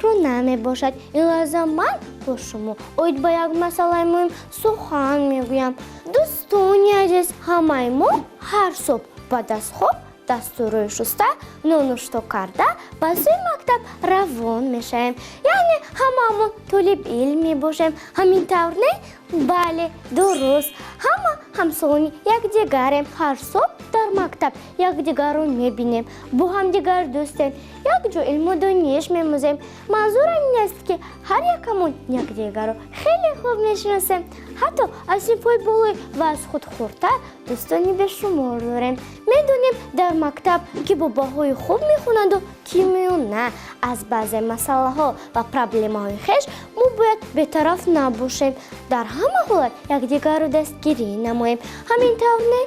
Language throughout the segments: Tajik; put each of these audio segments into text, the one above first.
Шукрона мебошад. Ин лаҳза ман бо шумо оид ба як масъалаи муҳим сухан мегӯям. Дӯстони азиз, ҳамаи мо ҳар субҳ баъд аз хоб дасту рӯй шуста, нонушто карда, ба сӯи мактаб равон мешавем. Яъне ҳамаамон толиби илм мебошем. Ҳамин тавр, не? Бале, дуруст. Ҳама ҳамсолони якдигарем. Ҳар субҳ дар мактаб якдигарро мебинем, бо ҳамдигар дӯстем, якҷо илму дониш меомӯзем. Манзурам ин аст, ки ҳар якамон якдигарро хеле хуб мешиносем. Ҳатто аз синфҳои болоӣ ва аз худ хурдтар дӯстони бешумор дорем. Медонем, дар мактаб ки бо баҳои хуб мехонанду ки миёна. Аз баъзе масъалаҳо ва проблемаҳои хеш мо бояд бетараф набошем, дар ҳама ҳолат якдигарро дастгирӣ намоем. Ҳамин тавр, не?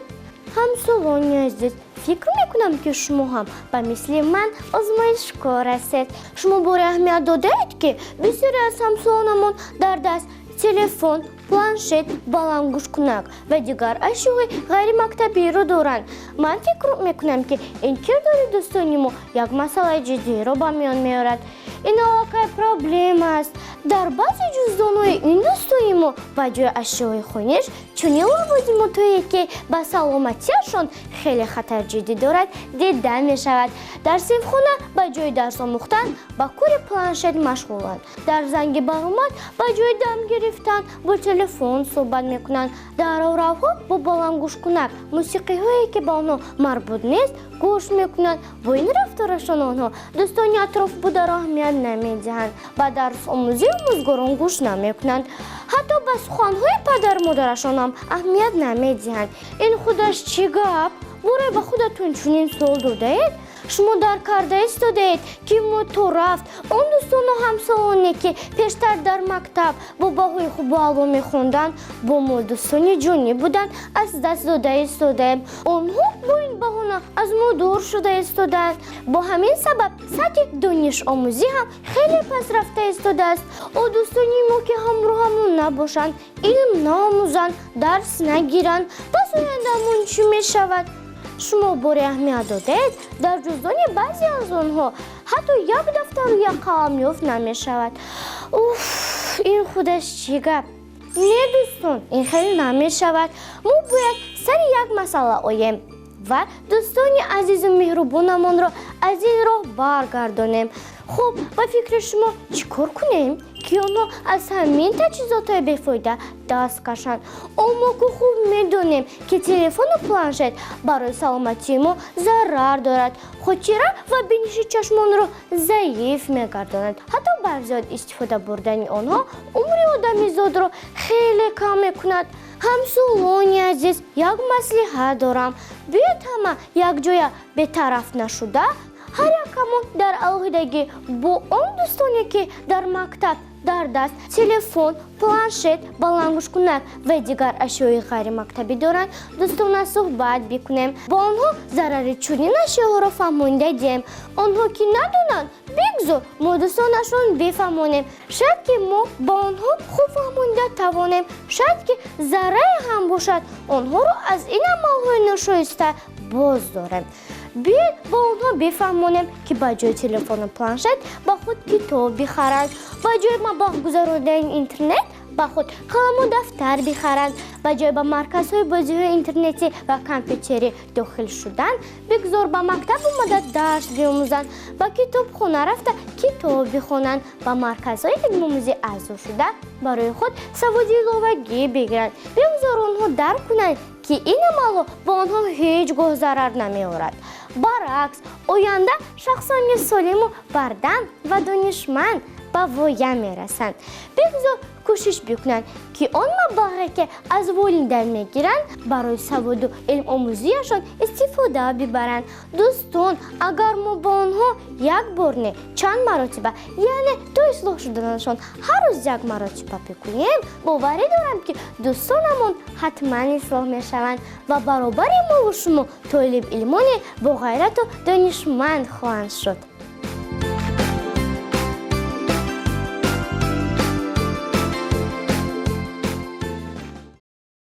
Ҳамсолони азиз, фикр мекунам, ки шумо ҳам ба мисли ман озмоишкор ҳастед. Шумо боре аҳамият додаед, ки бисёре аз ҳамсолонамон дар даст телефон, планшет, баландгӯшкунак ва дигар ашёи ғайримактабиро доранд? Ман фикр мекунам, ки ин кирдори дӯстони мо як масъалаи ҷиддиро ба миён меорад. Ин аллакай проблема аст. Дар баъзе ҷуздонҳои ин дӯстони мо ба ҷои ашёи хониш чунин лавозимотое, ки ба саломатиашон хеле хатар ҷиддӣ дорад, дида мешавад. Дар синфхона ба ҷои дарс омӯхтан ба кори планшет машғуланд. Дар занги баромад ба ҷои дам гирифтан бо телефон суҳбат мекунанд. Дар роҳравҳо бо баландгӯшкунак мусиқиҳое, ки ба онҳо марбут нест, гӯш мекунанд. Бо ин рафторашон онҳо дӯстони атроф бударо аҳамият намедиҳанд, ба дарсомӯзии омӯзгорон гӯш намекунанд, ҳатто ба суханҳои падару модарашон ҳам аҳамият намедиҳанд. Ин худаш чӣ гап? Боре ба худатон чунин суол додаед? Шумо дарк карда истодаед, ки мо то рафт он дӯстону ҳамсолоне, ки пештар дар мактаб бо баҳои хубу аъло мехонданд, бо мо дӯстони ҷонӣ буданд, аз даст дода истодаем. Онҳо бо ин баҳона аз мо дур шуда истодаанд. Бо ҳамин сабаб сатҳи донишомӯзӣ ҳам хеле паст рафта истодааст. О дӯстони мо, ки ҳамроҳамон набошанд, илм наомӯзанд, дарс нагиранд, пас ояндаамон чӣ мешавад? Шумо боре аҳамият додаед, дар ҷуздони баъзе аз онҳо ҳатто як дафтару як қалам ёфт намешавад? Уф, ин худаш чӣ гап? Не, дӯстон, ин хеле намешавад. Мо бояд сари як масъала оем ва дӯстони азизу меҳрубонамонро аз ин роҳ баргардонем. Хуб, ба фикри шумо, чӣ кор кунем, ки онҳо аз ҳамин таҷҳизотҳои бефоида даст кашанд? Мо ку хуб медонем, ки телефону планшет барои саломатии мо зарар дорад, хотира ва биниши чашмонро заиф мегардонад. Ҳатто бар зиёд истифода бурдани онҳо умри одамизодро хеле кам мекунад. Ҳамсолони азиз, як маслиҳат дорам. Биёед, ҳама якҷоя, бетараф нашуда, ҳар якамон дар алоҳидагӣ бо он дӯстоне, ки дар мактаб дар даст телефон, планшет, баландгӯшкунак ва дигар ашёи ғайримактабӣ доранд, дӯстона суҳбат бикунем. Бо онҳо зарари чунин ашёҳоро фаҳмонида диҳем. Онҳо ки надонанд, бигзор мо дӯстонашон бифаҳмонем. Шояд, ки мо ба онҳо хуб фаҳмонида тавонем, шояд, ки заррае ҳам бошад, онҳоро аз ин амалҳои ношоиста боз дорем. Биёед, ба онҳо бифаҳмонем, ки ба ҷои телефону планшет ба худ китоб бихаранд, ба ҷои маблағ гузаронидани интернет ба худ қаламу дафтар бихаранд, ба ҷои ба марказҳои бозиҳои интернетӣ ва компютерӣ дохил шудан, бигзор ба мактаб омада дарс биомӯзанд, ба китобхона рафта китоб бихонанд, ба марказҳои илмомӯзӣ аъзо шуда, барои худ саводи иловагӣ бигиранд. Бигзор онҳо дарк кунанд, ки ин амалҳо ба онҳо ҳеҷ гоҳ зарар намеорад, баръакс, оянда шахсони солиму бардам ва донишманд ба воя мерасанд. Бигзор кӯшиш бикунанд, ки он маблағе, ки аз волидайн мегиранд, барои саводу илмомӯзиашон истифода бибаранд. Дӯстон, агар мо ба онҳо як бор не, чанд маротиба, яъне то ислоҳ шуданашон ҳар рӯз як маротиба бигӯем, боварӣ дорам, ки дӯстонамон ҳатман ислоҳ мешаванд ва баробари мову шумо толибилмони боғайрату донишманд хоҳанд шуд.